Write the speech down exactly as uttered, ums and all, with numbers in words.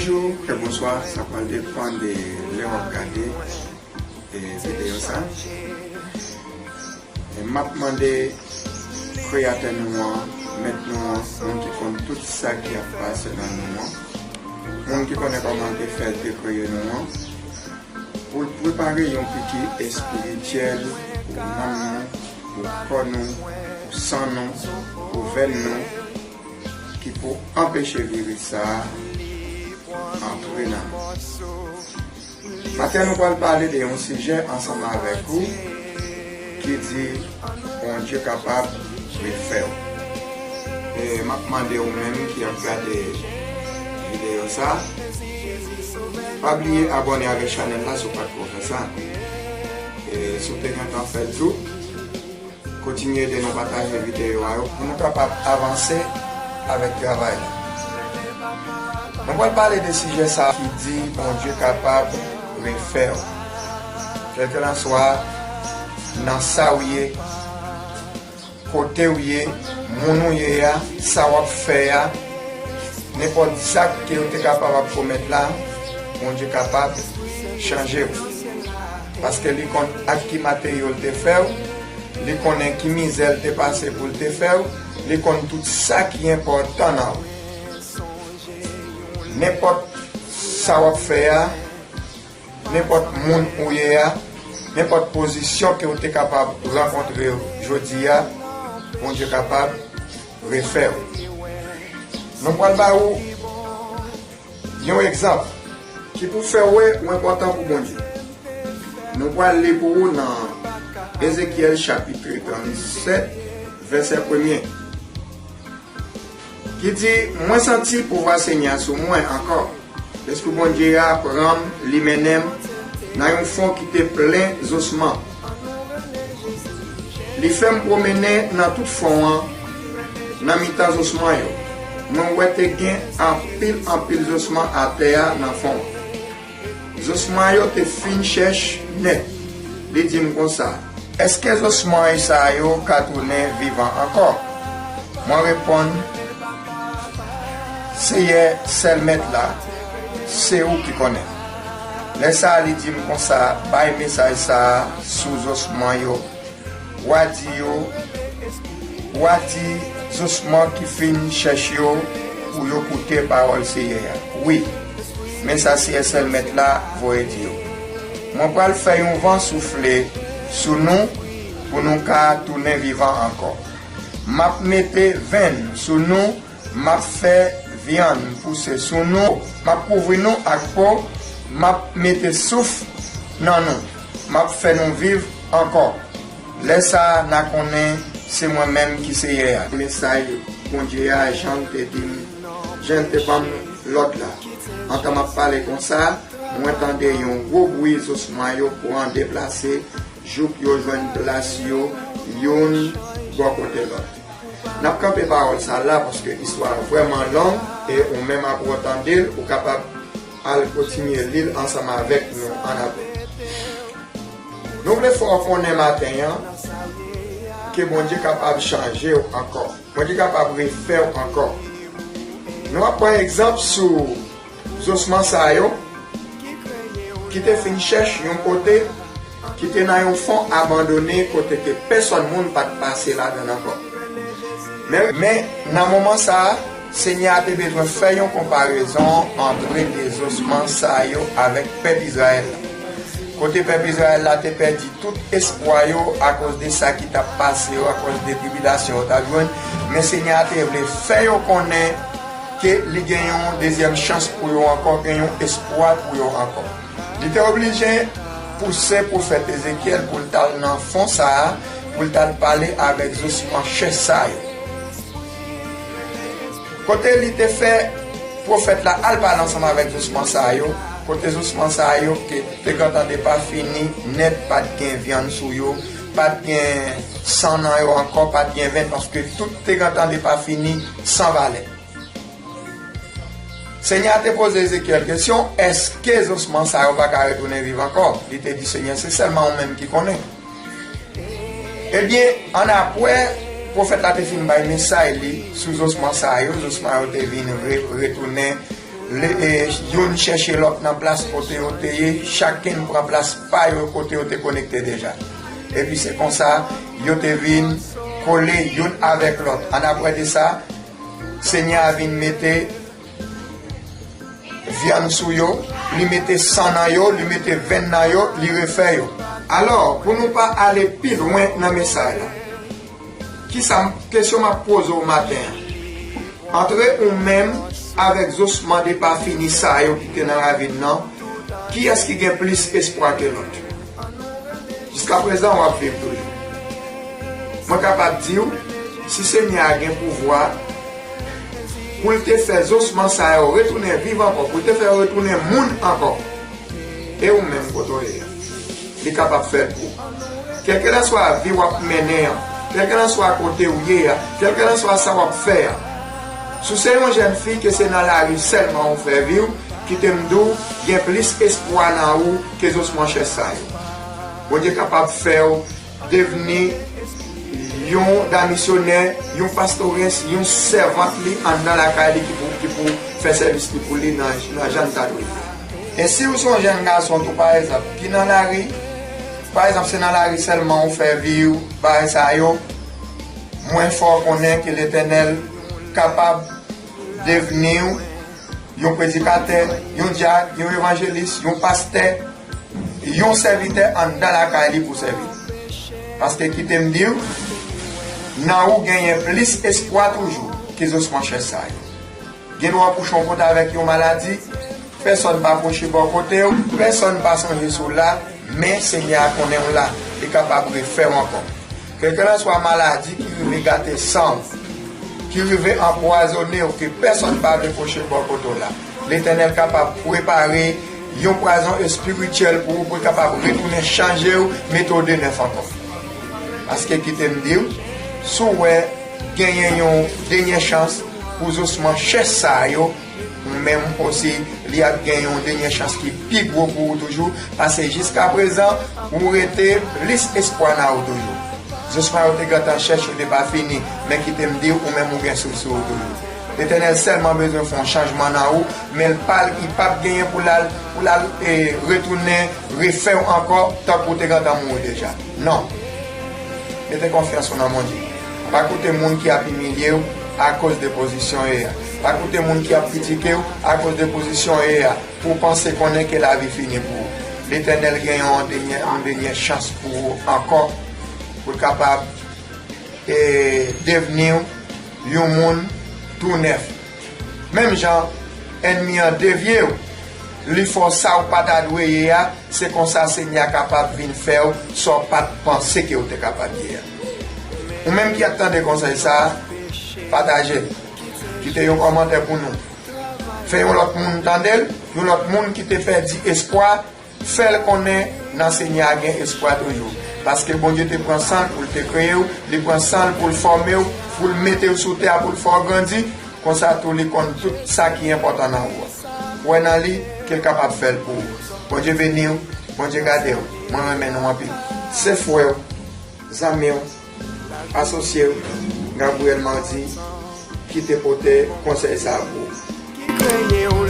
Bonjou, ke bonswa, sa pral depann de lè w ap gade e videyo sa. E m ap mande Kreyatè nou an, Mèt nou an, moun ki konn tout sa ki ap pase nan nou an, moun ki konnen kòman l te fè l te kreye nou an, pou l prepare yon piki espirityèl pou nanm nou, pou kò nou, pou san nou, pou venn nou, ki pou anpeche viris sa a antre nan nou. Maten nou pral pale de yon sijè ansanm avèk ou ki di Bondye kapab refè w. E m ap mande ou menm ki ap gade videyo sa, pa bliye abòne avèk chanèl la si w pa t ko fè sa. E si w te gentan fè l tou, kontinye ede nou pataje videyo a yo pou nou kapab avanse avèk travay la. Nou pral pale de sijè sa ki di Bondye kapab refè w. Kèlkelanswa nan sa w ye, kote w ye, moun ou ye a, sa w ap fè a, nenpòt zak ke yo te kapab ap komèt la, Bondye kapab chanje w. Paske li konn ak ki materyo l te fè w, li konnen ki mizè l te pase pou l te fè w, li konn tout sa ki enpòtan nan ou. Nenpòt sa w ap fè a, nenpòt moun ou ye a, nenpòt pozisyon ke w te kapab rankontre jodi a, Bondye kapab refè w. Nou pral ba ou yon egzanp ki pou fè w wè ou enpòtan pou Bondye. Nou pral li pou ou nan Ezekyèl chapit trannsèt, vèsè premye, ki di, Mwen santi pouvwa Senyè a sou mwen ankò. Lespri Bondye a pran m, li mennen m nan yon fon ki te plen zosman. Li fè m pwomennen nan tout fon an, nan mitan zosman yo. Mwen wè te gen anpil, anpil zosman atè a nan fon an. Zosman yo te fin chèch nèt. Li di m konsa, Èske zosman sa yo ka tounen vivan ankò? Mwen reponn, Seyè, sèl Mèt la, se ou ki konnen. Lè sa a, li di m konsa, Bay mesaj sa a sou zosman yo. W a di yo, w a di zosman ki fin chèch yo pou yo koute pawòl Seyè a. Wi, men sa Seyè sèl Mèt la voye di yo. Mwen pral fè yon van soufle sou nou pou nou ka tounen vivan ankò. M ap mete venn sou nou, m ap fè vyann pouse sou nou, m ap kouvri nou ak po, m ap mete souf nan nou, m ap fè nou viv ankò. Lè sa a, n a konnen se mwen menm ki Seyè a. Mesaj Bondye a, jan l te di m, jan l te ban m lòd la. Antan m ap pale konsa, mwen tande yon gwo bri, zosman yo pran deplase, jouk yo jwenn plas yo, youn bò kote lòt. N ap kanpe pawòl sa la paske istwa a vrèman long e ou menm apre w tande l, ou kapab al kontinye li l ansanm avèk nou annapre. Nou vle fè w konnen maten an ke Bondye kapab chanje w ankò. Bondye kapab refè w ankò. Nou ap pran egzanp sou zosman sa yo ki te fin chèch yon kote ki te nan yon fon abandone kote ke pèsòn moun pa t pase ladan l ankò. Men, men nan moman sa a, Senyè a te bezwen fè yon konparezon ant de zosman sa yo avèk pèp Izrayèl la. Kote pèp Izrayèl la te pèdi tout espwa yo akoz de sa ki t ap pase yo, akoz de tribilasyon yo t ap jwenn, men Senyè a te vle fè yo konnen ke li gen yon dezyèm chans pou yo ankò, gen yon espwa pou yo ankò. Li te oblije pouse pwofèt Ezekyèl pou l t al nan fon sa a, pou l t al pale avèk zosman chèch sa yo. Kote li te fè pwofèt la al pale ansanm avèk zosman sa yo, kote zosman sa yo ke te gentan depa fini nèt, pa t gen vyann sou yo, pa t gen san nan yo ankò, pa t gen venn, paske tout te gentan depa fini san valè. Senyè a te poze Ezekyèl kesyon, èske zosman sa yo pa ka retounen viv ankò? Li te di Senyè, se sèlman ou menm ki konnen. Ebyen, annapre, pwofèt la te fin bay mesaj li sou zosman sa yo, zosman yo te vin re-, retounen Le, e, youn chèche lòt nan plas kote yo te ye, chakenn pran plas pa yo kote yo te konekte deja. Epi se konsa, yo te vin kole youn avèk lòt. Annapre de sa, Senyè a vin mete vyann sou yo, li mete san nan yo, li mete venn nan yo, li refè yo. Alò, pou nou pa ale pi lwen nan mesaj la, kisa m, kesyon m ap poze w maten an? Antre ou menm avèk zosman depafini sa yo ki te nan ravin nan, kiyès ki gen plis espwa ke lòt? Jiskaprezan, w ap viv toujou. Mwen kapab di w, si Senyè a gen pouvwa pou l te fè zosman sa yo retounen viv ankò, pou l te fè yo retounen moun ankò, e ou menm kote w ye a, li kapab fè l pou ou. Kèlkelanswa vi w ap mennen an, kèlkelanswa kote w ye a, kèlkelanswa sa w ap fè a, si w se yon jèn fi ke se nan lari sèlman ou fè vi w, kite m di w, gen plis espwa nan ou ke zosman chèch sa yo. Bondye kapab fè w devni yon damisyonè, yon pastores, yon sèvant li anndan lakay li ki pou, ki pou fè sèvis li pou li nan, nan jan l ta dwe fè. E si w se yon jèn gason tou, pa egzanp, ki nan lari, pa egzanp, se nan lari sèlman ou fè vi w, bagay sa yo, mwen fè w konnen ke Letènèl kapab devni w yon predikatè, yon dyak, yon evanjelis, yon pastè, yon sèvitè anndan lakay li pou sèvi. Paske kite m di w, nan ou genyen plis espwa toujou ke zosman chèch sa yo. Gen dwa w kouche yon kote avèk yon maladi, pèsonn pa pwoche bò kote w, pèsonn pa sonje sou w la, men Senyè a konnen w la, li kapab refè w ankò. Kèlkelanswa maladi ki rive gate san w, ki rive anpwazonnen w, ke pèsonn pa vle pwoche bò kote w la, Letènèl kapab prepare yon pwazon espirityèl pou ou, pou l kapab retounen chanje w, mete w de nèf ankò. Paske kite m di w, si w wè genyen yon dènye chans pou zosman chèch sa yo, ou menm osi, li ap gen yon dènye chans ki pi gwo pou ou toujou, paske jiskaprezan, ou rete plis espwa nan ou toujou. Zosman yo te gentan chèch ou, te pa fini, men kite m di w, ou menm ou gen souf sou ou toujou. Letènèl sèlman bezwen fè yon chanjman nan ou, men l pa, li p ap genyen pou l al, pou l al, e, retounen, refè w ankò, tankou w te gentan mouri deja. Non. Mete konfyans ou nan Bondye. Pa koute moun ki ap imilye w akoz de pozisyon w ye a. Pa koute moun ki ap kritike w akoz de pozisyon w ye a, pou w panse konnen ke lavi fini pou ou. Letènèl gen yon dènye, yon dènye chans pou ou ankò, pou l kapab, e, devni w yon moun tou nèf. Menm jan ènmi an devye w, li fè w sa w pa ta dwe ye a, se konsa Senyè a kapab vin fè w sa w pa t panse ke w te kapab ye a. Ou menm ki ap tande konsèy sa a, pataje l. Kite yon kòmantè pou nou. Fè yon lòt moun tande l, yon lòt moun ki te pèdi espwa, fè l konnen nan Senyè a gen espwa toujou. Paske Bondye te pran san l pou l te kreye w, li pran san l pou l fòme w, pou l mete w sou tè a, pou l fè w grandi, konsa tou li konn tout sa ki enpòtan nan ou a. Kwè nan li, ke l kapab fè l pou ou. Bondye beni w, Bondye gade w. Mwen renmen nou anpil. Se frè w, zanmi w, asosye w, Gabriel Mardy, ki te pote konsèy sa a pou ou.